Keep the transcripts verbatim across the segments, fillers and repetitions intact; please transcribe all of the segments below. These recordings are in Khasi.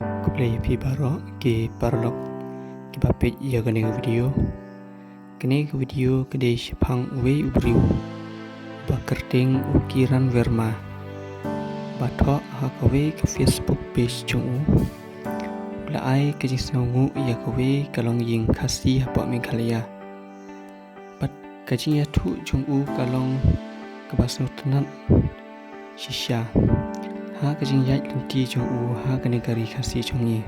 Khublei ïa phi baroh ki paralok kiba peit ïa kane ka video. Kane ka video ka dei shaphang uwei u briew ba kyrteng u Kiran Verma, ba thoh ha kawei ka Facebook page jong u, u la ai ka jingsngewnguh ïa kawei ka longïing Khasi hapoh Meghalaya. Bad ka jingïathuh jong u ka long kaba sngewtynnat shisha ha ka jingïaid lynti jong u ha kane ka ri Khasi jong ngi.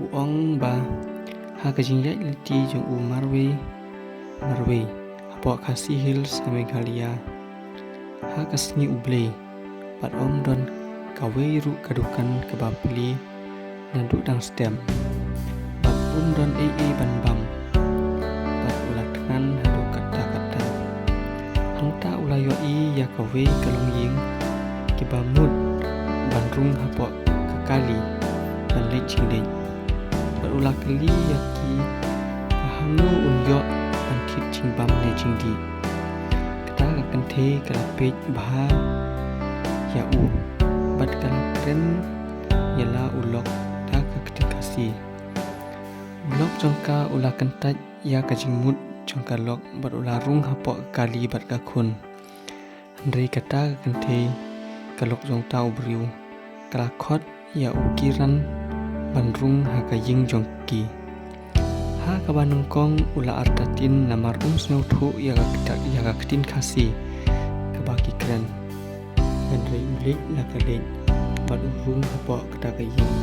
U ong ba ha ka jingïaid lynti jong u marwei marwei hapoh Khasi Hills ha Meghalaya, ha ka sngi U Blei, bad ym don kawei ruh ka dukan kaba plie naduh dang step, bad ym don ei ei ban bam, bad u la thngan haduh katta katta. Hangta u la ïohi ïa kawei ka longïing kiba mut ban rung hapoh ka kali ban leit jingleit. Bad u la kylli ïa ki ba hangno un ïoh ban thied jingbam ne jingdih. Kata ka kynthei ka la peit bha ïa u bad ka la kren ïa la u lok da ka ktien Khasi. U lok jong ka u la kyntait ïa ka jingmut jong ka lok bad u la rung hapoh ka kali bad ka khun. Hynrei kata ka kynthei, ka lok jong uta u briew, ka la khot ïa u Kiran ban rung ha ka ïing jong ki. Ha kaba nyngkong u la artatien namar um sngewthuh ïa ka kta-, ïa ka ktien Khasi kaba ki kren. Hynrei u leit la ka leit bad u rung hapoh kata ka ïing,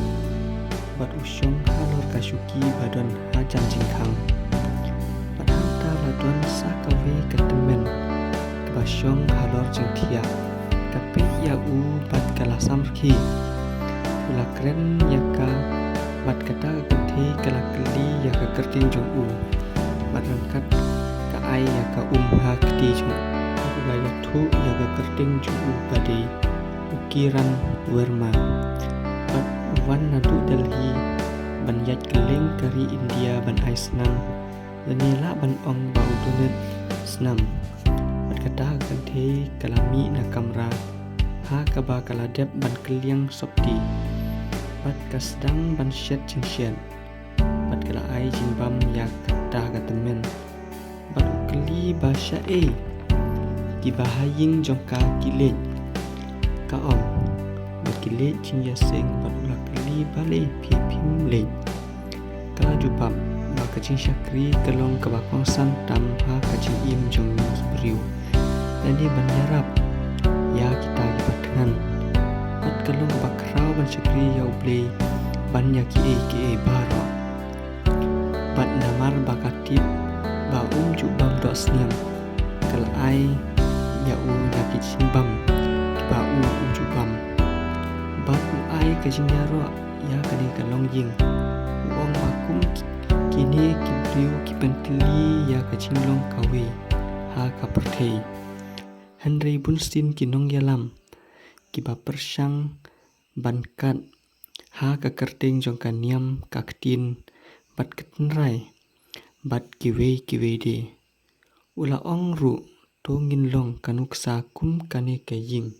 bad u shong halor ka shuki ba don hajan jingkhang. Bad hangta la don sa kawei ka tymmen kaba shong halor jingthiah, ka peit ïa u bad ka la samrkhie. U la kren ïa ka bad kata ka kynthei ka la kylli ïa ka kyrteng jong u, bad ryngkat ka ai ïa ka um ha kti jong u. Bad u la ïathuh ïa ka kyrteng jong u ba dei u Kiran Verma, bad u wan naduh Delhi ban ïaid kylleng ka ri India ban ai snam, lane lah ban ong ba u donate snam. Bad kata ka kynthei ka la mih na kamra ha kaba ka la dep ban kylliang sopti, bad ka sdang ban shet jingshet, bad ka la ai jingbam ïa kata ka tymmen. Bad u kylli ba shaei kiba ha ïing jong ka ki leit. Ka ong ba ki leit jingïaseng, bad u la kylli balei phi phim leit. Ka la jubab ba ka jingshakri ka long kaba kongsan tam ha ka jingim jong ki briew, lane ban ïarap ïa kita kiba thngan. Bad ka long kaba khraw ban shakri ïa U Blei ban ïa kiei kiei baroh. Bad namar ba ka tip ba um ju bam doh snem, ka la ai ïa u ïa ki jingbam kiba u um ju bam. Bad u ai ka jingïaroh ïa kane ka longïing. U ong ba kum ki-, kine ki briew ki pyntylli ïa ka jinglong kawei ha ka pyrthei. Hynrei bunsien ki nongïalam kiba pyrshang ban kat ha ka kyrteng jong ka niam, ka ktien bad ka tynrai, bad kiwei kiwei de. U la ong ruh, to ngin long ka nuksa kum kane ka ïing.